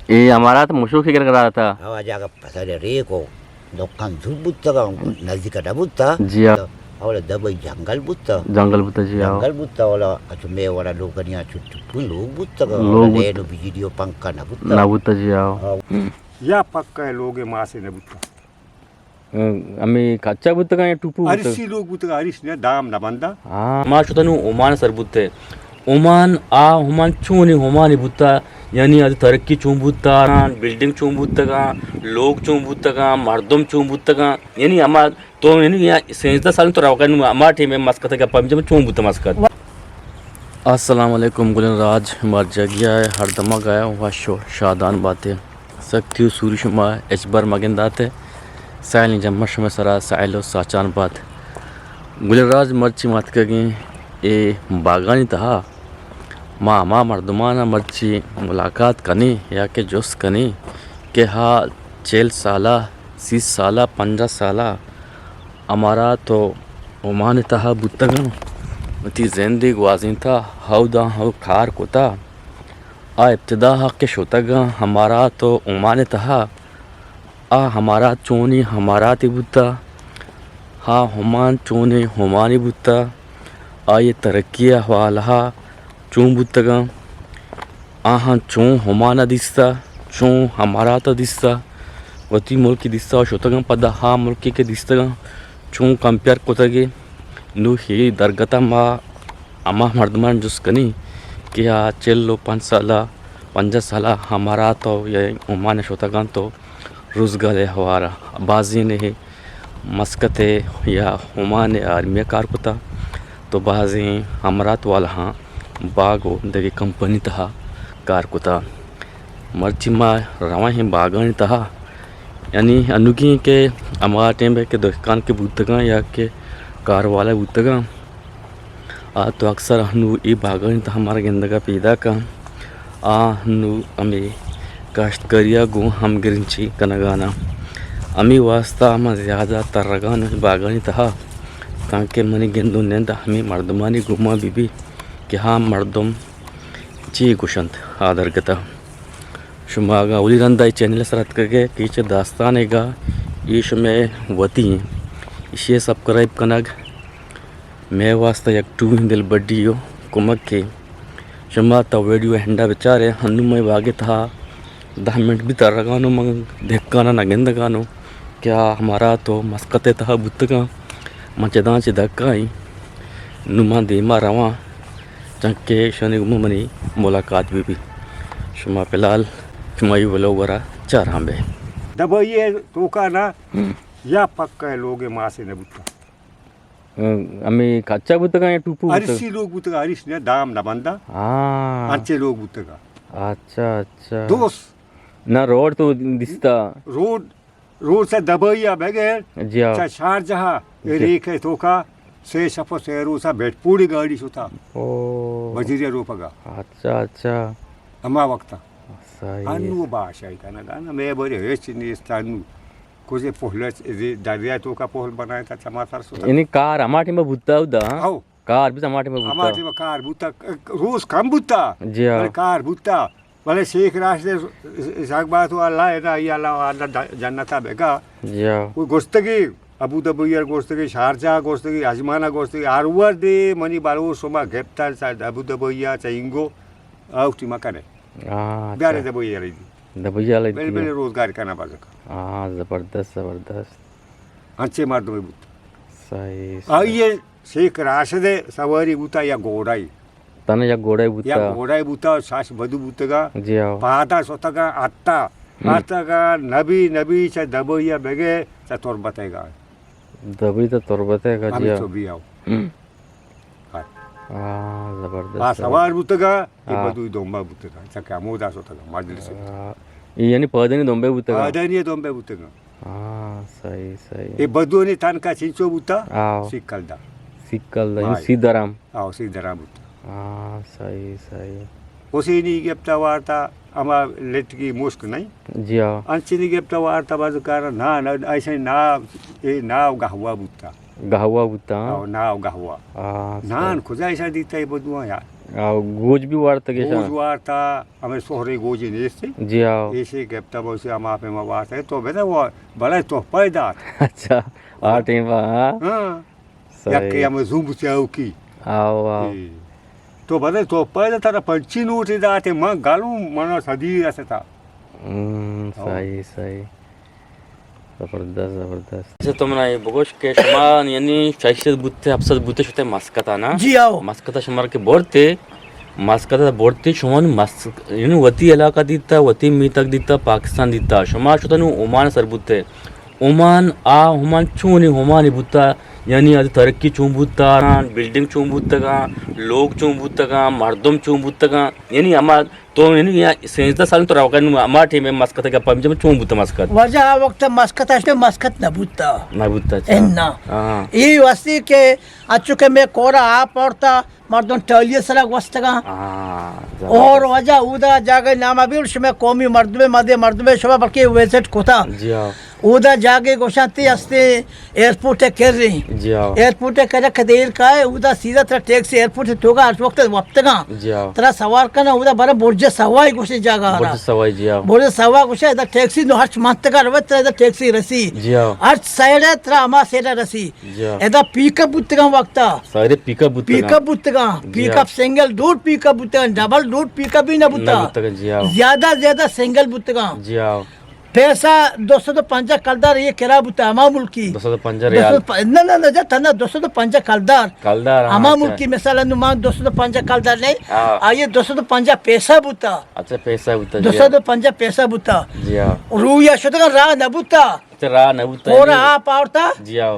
اے ہمارا تو مشوک گر کرا تھا۔ ہوا جاگہ پسر ریکو دکان زور بوتگا، نزدیک نہ بوتا۔ جی ہاں۔ اولا دبئی جنگل بوتا۔ جنگل بوتا، جی ہاں۔ جنگل بوتا، اولا اچو میں وڑا لوگنی اچو ٹپو لوگ بوتگا، لوگ اولا بوت-، لین و بجلی و پنکھا نہ بوتا۔ نہ بوتا، جی ہاں۔ ہاں۔ یا پکا لوگ ماسے نہ بوتا۔ ہمے کچا بوتگاں یا ٹوپو بوتگ؟ ارسی لوگ بوتگاں، ارس نہ، دام نہ بنداں۔ ہاں۔ ما شتنو عمان سر بوتے۔ عمان، آ عمان چونی عمانی بوتا، یعنی آ ترقی چون بوتا، بلڈنگ چون بوتگاں، لوگ چون بوتگاں، مردم چون بوتگاں، یعنی ہما تو یعنی یا سیزدہ سال تو روگا نو ہما ٹیم مسقط گپا جب چون بوتا مسقط۔ السلام علیکم گلن راج، مار جگیا ہے، ہر دمگ آیا وش و شادان باتے۔ سکتی و سوری شما ہچبر مگنداتے۔ سائلیں جمع شمئے سرا سائل و ساچان بات۔ گل راج مرچی ماتکگیں اے باگانی تہا ما ہما مردمانا مرچی ملاقات کنیں یا کہ جست کنیں کہ ہا چل سالا، سی سالا، پنجاہ سالا امارات و عمان تہا بوتگاں، وتی زندے گوازینتا، ہوداں ہو کار کتا۔ آ ابتدا ءَ کہ شتگاں ہمارات و عمان ءِ تہا، آ ہمارات چونیں ہماراتے بوتہ، آ عمان چونیں عمانے بوتہ، آئی ءِ ترقی ءِ حوالہ ءَ چون بوتگاں، آہاں چون عمان ءَ دیستہ، چون ہمارات ءَ دیستہ، وتی ملک ءَ دیستہ و شتگاں، پدا آ ملکے کہ دیستگاں چون کمپیئر کتگ ئے۔ نوں اے درگت ءَ ما ہما مردماں جست کنیں کہ آ چل و پنچ سال ءَ، پنجاہ سال ءَ ہمارات ءَ یا عمان ءَ شتگ انت و روزگار ءِ ہوار ءَ بازینے مسقط ءَ یا عمان ءِ آرمی ءَ کار کتہ، تو بازیں ہمارات والاہاں باگ و دگہ کمپنی تہا کار کتہ۔ مرچی ما رواں ایں باگانی تہا، یعنی انوگیں کہ ہما ٹیم ءَ کہ دہکان کہ بوتگاں یا کہ کار والا بوتگاں، آ تو اکثر ہنو اے باگانی تہا مارا گندگ ءَ پیداک آں۔ آ ہنو ہمے کاشتکاری ءَ گوں ہمگرنچی کنگ ءَ نہ۔ ہمے واستا ما زیادہ ترگ ءَ نوں اے باگانی تہا، تانکہ منی گند و نند ہمے مردمانی گوما بہ بی کہ ہا مردم چی گوشنت آ درگت ءَ۔ شما اگاں اولی رند ءَ اے چینل ءِ سر اتکگ ئے کہ چہ داستان ءَ گا، اے شمئے وتی ایں۔ ایشی ءَ سبسکرائب کنگ مئے واستا یک ٹوہیں دلبڈی و کمکے۔ شما تا ویڈیو ءِ اینڈ ءَ بچارے، ہنو مئے باگ ءِ تہا دہ منٹ بی ترگ ءَ نوں، من دہکان ءَ نہ گندگ ءَ نوں کہ آ ہمارات و مسقط ءِ تہا بوتگاں۔ من چداں چہ دہکان ایں، نوں من دیما رواں، چنکہ ایشانی گوما منی ملاقات بہ بی۔ شما فی الحال شما اے ولاگ ءَ را چاران بے۔ دبئی ءِ توکا نا، ہم۔ یا پکا لوگ ماسے نہ بوتا۔ ہمے کچا بوتگاں یا ٹوپو بوتگ؟ ارسی لوگ بوتگاں، ارس نہ، دام نہ بنداں۔ ہاں۔ انچے لوگ بوتگاں۔ اچھا، اچھا۔ دوست۔ نہ روڈ تو دیستا۔ روڈ، روڈ چہ دبئی ءَ بگر، جی ہاں۔ چہ شارجہ ءَ، اے جی۔ ریک ءِ توکا، سے شپ و سے روچ ءَ بیٹ پوڑی گاڑی شتا۔ او۔ وزیر ءِ روپگا۔ اچھا، اچھا۔ ہما وقتا۔ صحیح۔ انو باشائی کنگا نا، مئے بری ہچ نیست انو۔ کجے پہل، دریا توکا پہل بنائے تا چما سر ستا۔ یعنی کار ہما ٹیم بوتا ہودا؟ ہاں۔ ہو۔ کار بی ہما ٹیم بوتا؟ ہما ٹیم کار بوتا، روز کم بوتا۔ جی ہاں۔ بلے کار بوتا۔ بلے شیخ راشد زاگ بات و اللہ نا، یا اللہ، اللہ جنتا بگا۔ جی ہاں۔ کوئی گوشتگی، ابو دبئی ءَ گوشتگی، شارجہ ءَ گوشتگی، اجمان ءَ گوشتگی، ہر وڑ دے منی بلوچ شما گپتر چہ ابو دبئی ءَ چہ اینگو، آؤٹ مکنے۔ ہاں، بیارے اچھا۔ دبئی ءَ ریدی۔ دبئی ءَ ریدی۔ بلے، بلے روزگار کنا بازک۔ ہاں، زبردست، زبردست۔ انچے مردمے بوت۔ صحیح، صحیح۔ آئی ءِ شیخ راشد ءِ سواری بوتا یا گھوڑائی۔ تنا یک گھوڑائی بوتا۔ یک گھوڑائی بوتا، شاش بدو بوتگا۔ جی ہاں۔ پادا شتگا اتا۔ ہم۔ اتگا نبی، نبی چہ دبئی ءَ بگے چہ تربت ءَ گا۔ دبئی تا تربت ءَ گا، جی ہاں۔ ہم۔ ہاں، زبردست۔ آ سوار بوتگا، اے ہاں۔ بدوی دنبا بوتگا، چکہ ہمودا شتگا مجلس۔ ہاں۔ اے یعنی پادانی دنبے بوتگا؟ پادانی دنبے بوتگا۔ ہاں، صحیح، صحیح۔ اے بدونی تنکا چنچو بوتا؟ آو۔ سی کلدار۔ سی کلدار، یعنی ہاں۔ سی درہم۔ آو، سی درہم بوتا۔ ہاں، صحیح، صحیح۔ حسینی گپتا وارتا، ہما لٹکی مشک نہیں؟ جی ہاں۔ انچنی گپتا وارتا باز کار، نا، نا، ایسے نا، اے نا گہوا بوتا۔ گہوا بوتا، ہاں؟ آو، نا گہوا۔ ہاں، نان صحیح۔ کجا ایسا دیتا اے بدواں یار؟ آ، گوج بھی وارتگ ایشاں؟ گوج وارتا، ہمیں سہرے گوجے نیست۔ جی ہاں۔ ایشی گپتا بوسی ہما پہ ما وارتا، تو بدا وہ بڑا تحفہ دات۔ اچھا، آ ٹیم با، ہاں؟ ہاں۔ صحیح۔ یکے ہمیں زوم بوسی آؤ کی۔ آؤ، آؤ۔ اے۔ تو بدا تحفہ دات، ترا پنچی نوٹ داتے، من گالوں، منا صدی رستا۔ ہم، ہاں۔ صحیح، صحیح۔ زبردست، زبردست۔ اچھا، تو منا یہ بگوش کہ شما یعنی شش سد بوتے، ہفت سد بوتے شتے مسقط نا؟ جی آؤ۔ مسقط شما کہ بورتے، مسقط بورتے شما نی مس-، یعنی وتی علاقہ دیتا، وتی میتگ دیتا، پاکستان دیتا۔ شما شتا نو عمان سر بوتے۔ عمان، آ عمان چونی عمانی بوتا، یعنی آ ترقی چون بوتا، بلڈنگ چون بوتگاں، لوگ چون بوتگاں، مردم چون بوتگاں، یعنی ہما تو یعنی یا سیزدہ سال تو روگا نو ہما ٹیم مسقط گپا، چون بوتا مسقط؟ واجہ آ وقت مسقط اشتے، مسقط نہ بوتا۔ نہ بوتا، اچھا۔ انا۔ ہاں۔ ای واسطے کہ اچو کہ میں کورا آپ اورتا، مردم ٹالی سرا گوستگاں۔ ہاں، زبردست۔ اور واجہ اودا جاگہ نام ابھی شما قومی مردم، مدے مردم شما بلکہ وزٹ کتا۔ جی ہاں۔ اودا جاگہ گوشاں تی ہستے ایئرپورٹ ء کر رہی۔ جی ہاں۔ ایئرپورٹ ء کر کدیر کا ہے، اودا سیدھا ترا ٹیکسی ایئرپورٹ ء توگا ہر وقت وپتگاں۔ جی ہاں۔ ترا سوار کنا، اودا برا برج سوائی گوشے جاگہ آرا۔ برج سوائی، جی ہاں۔ برج سوا گوشے، ادا ٹیکسی نو ہرچ منتگا روت، ترا ادا ٹیکسی رسی۔ جی ہاں۔ ہرچ سائیڈ ہے، ترا ہما سائیڈ رسی۔ جی ہاں۔ ادا پیک اپ بوتگاں وقتا۔ سارے پیک اپ بوتگاں۔ پیک اپ بوتگاں۔ جی ہاں۔ پیک اپ سنگل ڈور پیک اپ بوتگاں، ڈبل ڈور پیک اپ بھی نہ بوتا۔ نہ بوتگاں، جی ہاں۔ زیادہ زیادہ سنگل بوتگاں۔ جی ہاں۔ پیسہ دو سد و پنجاہ کلدار یہ کرا بوتا ہما ملکی۔ دو سد و پنجاہ ریال۔ دو سد پ-، نہ، نہ، نہ، جا تھا نا، دو سد و پنجاہ کلدار۔ کلدار، ہاں، ہما اچھا۔ ملکی مثلاً نو مان دو سد و پنجاہ کلدار نہیں۔ ہاں۔ آئیے دو سد و پنجاہ پیسہ بوتا۔ اچھا، پیسہ بوتا، جی۔ دو سد و پنجاہ پیسہ بوتا۔ جی ہاں۔ رویا شدگا راہ نہ بوتا۔ اچھا، راہ نہ بوتا، پورا یعنی آپ آورتا۔ جی ہاں۔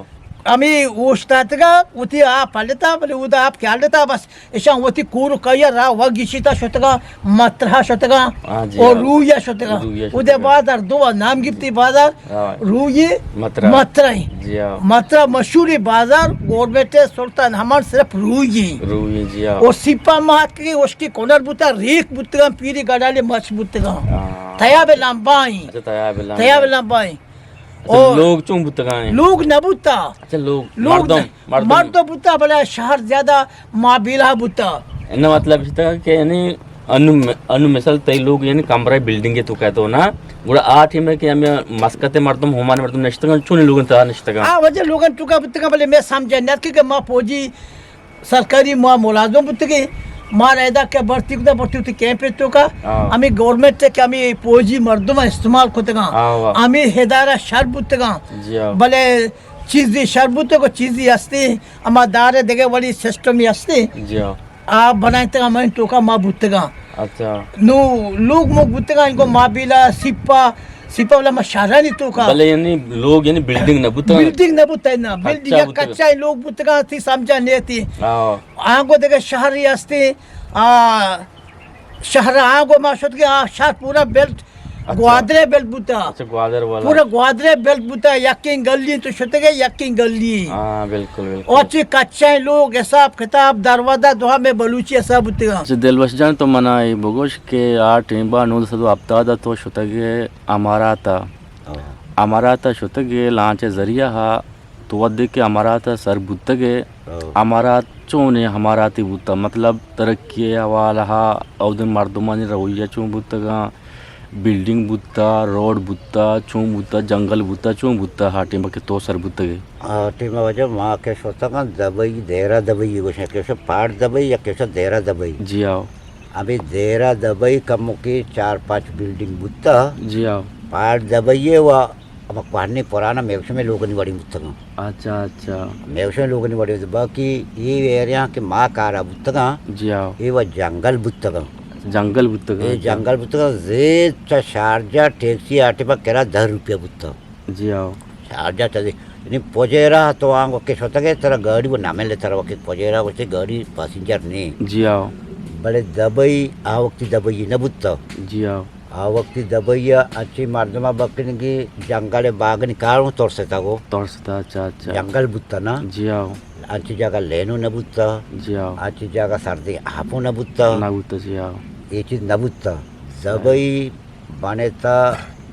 ہمیں اوشتاتگا، وتی آپ ہلتا، بلے اودا آپ کیا ہلتا بس۔ ایشاں وتی کور و کایا را و گیشیتا شتگاں، مترا شتگاں، ہاں جی، اور ہاں۔ رویا شتگاں۔ رویا شتگاں۔ اودے بازار دو نام گپتی بازار، ہاں۔ روی مترا۔ مترا ہیں۔ جی ہاں۔ مترا مشہور بازار، گورنمنٹ سلطان ہمان صرف روی ہیں۔ روی، جی ہاں۔ اور سپا مات کے اس کی کنر بوتا، ریک بوتگاں، پیری گڈالی مچ بوتگاں۔ ہاں۔ تیاب لمبا ہیں۔ اچھا، تیاب لمبا۔ تیاب لمبا ہیں۔ اچھا، اور لوگ چون بوتگاں؟ لوگ نہ بوتا۔ اچھا، لوگ، لوگ مردم، نہ، مردم۔ مرد تو بوتا، بلے شہر زیادہ مابیلا بوتا۔ انہاں مطلب اشتا کہ یعنی انو، انو مثال تئی لوگ یعنی کمرہ بلڈنگ تو کہتو نا، گڑا آ ٹیم کہ ہمیں مسقط مردم، ہومان مردم نشتگاں، چون لوگن تا نشتگاں؟ آ وجہ لوگن تو کا بوتگاں، بلے میں سمجھا نہ کہ ما پوجی سرکاری ما ملازم بوتگیں، مارا ادا کہ بھرتی کتا، بھرتی ہوتی کیمپ تو کا، ہاں۔ ہمیں گورنمنٹ کہ ہمیں پوجی مردم استعمال کتگاں، ہاں، واہ۔ ہمیں ادارہ شر بوتگاں۔ جی ہاں۔ بلے چیزی شر بوتگو، چیزی ہستی، ہما دار دگہ وڑی سسٹم ہستی۔ جی ہاں۔ آ بنائیں تگا ہمیں تو کا ما بوتگاں۔ اچھا۔ نو لوگ موگ بوتگاں، انگو مابیلا، سپا، سپا والا ما شہرانی تو کا۔ بلے یعنی لوگ یعنی بلڈنگ نہ بوتا؟ بلڈنگ نہ بوتا نا، بلڈنگ کچا یا بوتگا۔ کچا لوگ بوتگا، تھی سمجھا نہیں تھی۔ ہاں۔ آنگو دگہ شہر ہی ہستے، آ، شہر آنگو ما شد کہ آ شہر پورا بلڈ، اچھا۔ گوادرے بلڈ بوتا۔ اچھا، گوادر والا۔ پورا گوادرے بلڈ بوتا، یکیں گلی تو شتگے، یکیں گلی۔ ہاں، بالکل، بالکل۔ او چی کچا لوگ، حساب کتاب، دروازہ دوہا میں بلوچی حساب بوتگا۔ اچھا، دلوش جان، تو منا اے بگوش کہ آ ٹیمبا نو سد و ہفتاد تو شتگے اماراتا۔ ہاں۔ اماراتا شتگے لانچ ذریعہ ہا، تو وھدے کہ امارات ء سر بوتگ ئے، ہو۔ امارات چون ء اماراتی بوتگ؟ مطلب ترقی ء حوالہ ء اودے مردمانی رویہ چون بوتگاں؟ بلڈنگ بوتگ، روڈ بوتگ، چون بوتگ، جنگل بوتگ، چون بوتگ آ ٹیم ء کہ تو سر بوتگ ئے؟ آ ٹیم ء واجہ ما کہ شتگاں دبئی، دیرہ دبئی گوشاں، کہ شو پاٹ دبئی یا کہ شو دیرہ دبئی۔ جی ہاؤ۔ ابھی دیرہ دبئی کموکی چار پانچ بلڈنگ بوتگ۔ جی ہاؤ۔ پاٹ دبئی ء و ہما کوہنیں پرانا میوشمے لوگانی وڑیں بوتگاں۔ اچھا، اچھا۔ میوشمے لوگانی وڑیں بوتگاں۔ باقی اے ایریا کہ ما کارا بوتگاں، جی ہاؤ۔ اے و جنگل بوتگاں۔ جنگل بوتگاں، اے اچھا۔ جنگل بوتگاں، زید چہ شارجہ ٹیکسی آ ٹیما کرا دہ روپیہ بوتگ۔ جی ہاؤ۔ شارجہ چہ زید، یعنی پجیرا تو آنگو کہ شتگے ترا گاڑی و نہ ملے، ترا وقت پجیرا گوشتے گاڑی پاسنجر نہیں۔ جی ہاؤ۔ بلے دبئی، آ وقتی دبئی نہ بوتگ۔ جی ہاؤ۔ آ وقتی دبئی ء انچیں مردم ء بکنگی جنگل ء باگنی کاروں ترستگ و ترستا، اچھا، اچھا۔ جنگل بوتا نا؟ جی ہاؤ۔ انچیں جاگہ لینو نہ بوتا۔ جی ہاؤ۔ انچیں جاگہ سردیں آپوں نہ بوتا۔ نہ بوتا، جی ہاؤ۔ اے چیز نہ بوتا۔ دبئی بنتا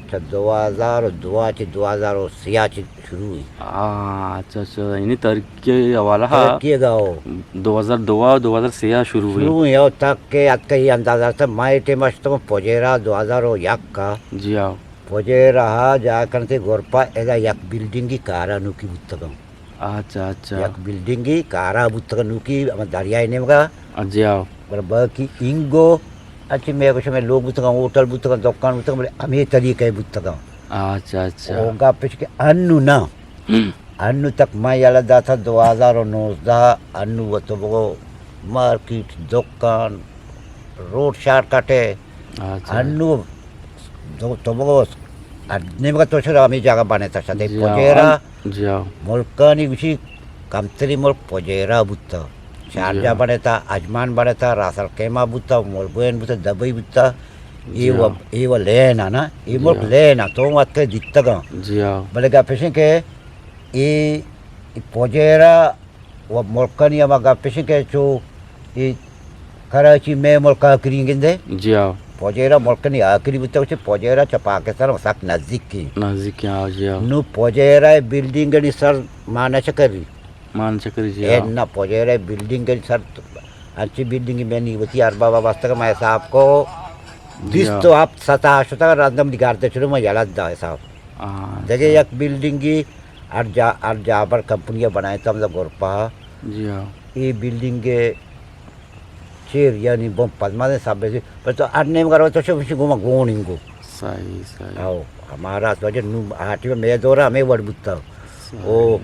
اچھا، دو ہزار و دو چہ دو ہزار و سیاہ چہ شروع ہوئی۔ ہاں، اچھا، اچھا، یعنی ترقی حوالہ ہا ترقی گا ہو۔ دو ہزار دو، دو ہزار سیاہ شروع ہوئی۔ شروع ہوئی، او تک کہ اتکا یہ اندازہ تھا، میں ٹیم اشتم پوجیرا دو ہزار و یک کا۔ جی ہاں۔ پوجیرا ہا جا کنتے گورپا ادا یک بلڈنگی کارا نوکی بوتگم۔ اچھا، اچھا۔ یک بلڈنگی کارا بوتگ نوکی، ہما دریائے نیمگا۔ جی ہاں۔ بلے باقی اینگو، اچھا، میں گوشم، میں لوگ بوتگاں، ہوٹل بوتگاں، دکان بوتگاں، بلے ہمے طریقے بوتگاں۔ اچھا، اچھا۔ او گپ اش کہ انو نہ۔ ہم۔ انو تک میں یلہ داتا دو ہزار و نوزدہ، انو و تو بگو مارکیٹ، دکان، روڈ شارٹ کٹ ہے۔ اچھا۔ انو تو، تو بگو، نیمگا تو شر ہمے جاگہ بنے تا شتے۔ جی ہاں، پوجیرا ان-، جی ہاں۔ ملکانی گوشی کمتری ملک پوجیرا بوتا۔ شارجہ جی ہاں۔ بنے تا، اجمان بنے تا، راس الخیمہ بوتا، ملگوین بوتا، دبئی بوتا۔ اے جی و، ہاں۔ اے و لین نا، اے جی ملک ہاں۔ لین تو وت کے دیتگا۔ جی ہاں۔ بلے گپ اش کہ اے، اے پوجیرا و ملکانی ہما گپ اش کہ چو اے کراچی میں ملک آخری گندے۔ جی ہاں۔ پوجیرا ملکانی آخری بوتا، چہ پوجیرا چہ پاکستان سک نزدیک کی۔ نزدیک کی، ہاں، جی ہاں۔ نو پوجیرا بلڈنگ نی سر مانا چکری۔ مان چکری، جی اے ہاں۔ نہ پوجیرا بلڈنگ نی سر، انچی بلڈنگ میں نی وتی ارباب بستگ، میں حساب کو جی ہاں۔ بیست و ہفت سطح شتگ، رندم دی گارد شروع میں یلد دا حساب۔ ہاں، دگہ اچھا۔ یک بلڈنگی ہر جا، ہر جابر کمپنی بنائے تم دا گروپا۔ جی ہاں۔ ای بلڈنگ چیر یعنی بم پدمادیں سب، پر تو ہر نیم گرو تو شو گوما گون انگو۔ صحیح، صحیح۔ او ہمارا تو جو نو آٹی میں دورا ہمیں وڑ بوتا۔ صحیح۔ او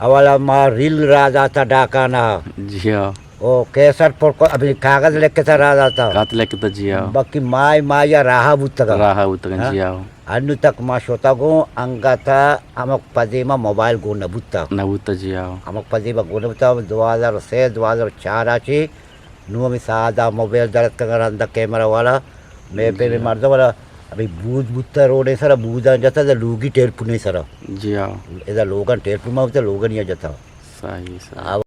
اولا ما ریل را داتا ڈاکانا۔ جی ہاں۔ او کیسٹ پر کو ابھی کاغذ لکھتا را داتا۔ خط لکھتا، جی ہاں۔ باقی مائی مائی راہ بوتگا۔ راہ بوتگا، ہاں؟ جی ہاں۔ انو تک ما شوتا گوں انگتا ہمک پدیما موبائل گون نہ بوتا۔ نہ بوتا، جی ہاں۔ ہمک پدیما گون نہ بوتا، دو ہزار و سے، دو ہزار و چار آچی نو ہمیں سادہ موبائل درت کنگا رندا کیمرہ والا، میں جی پہلے ہاں۔ مردم والا ابھی بود بوتا روڈے سرا، بوداں جتا دا لوگی ٹیلیفونے سرا۔ جی ہاں۔ ادا لوگاں ٹیلیفون ما بوتا، لوگاں نیا جتا۔ صحیح، صحیح۔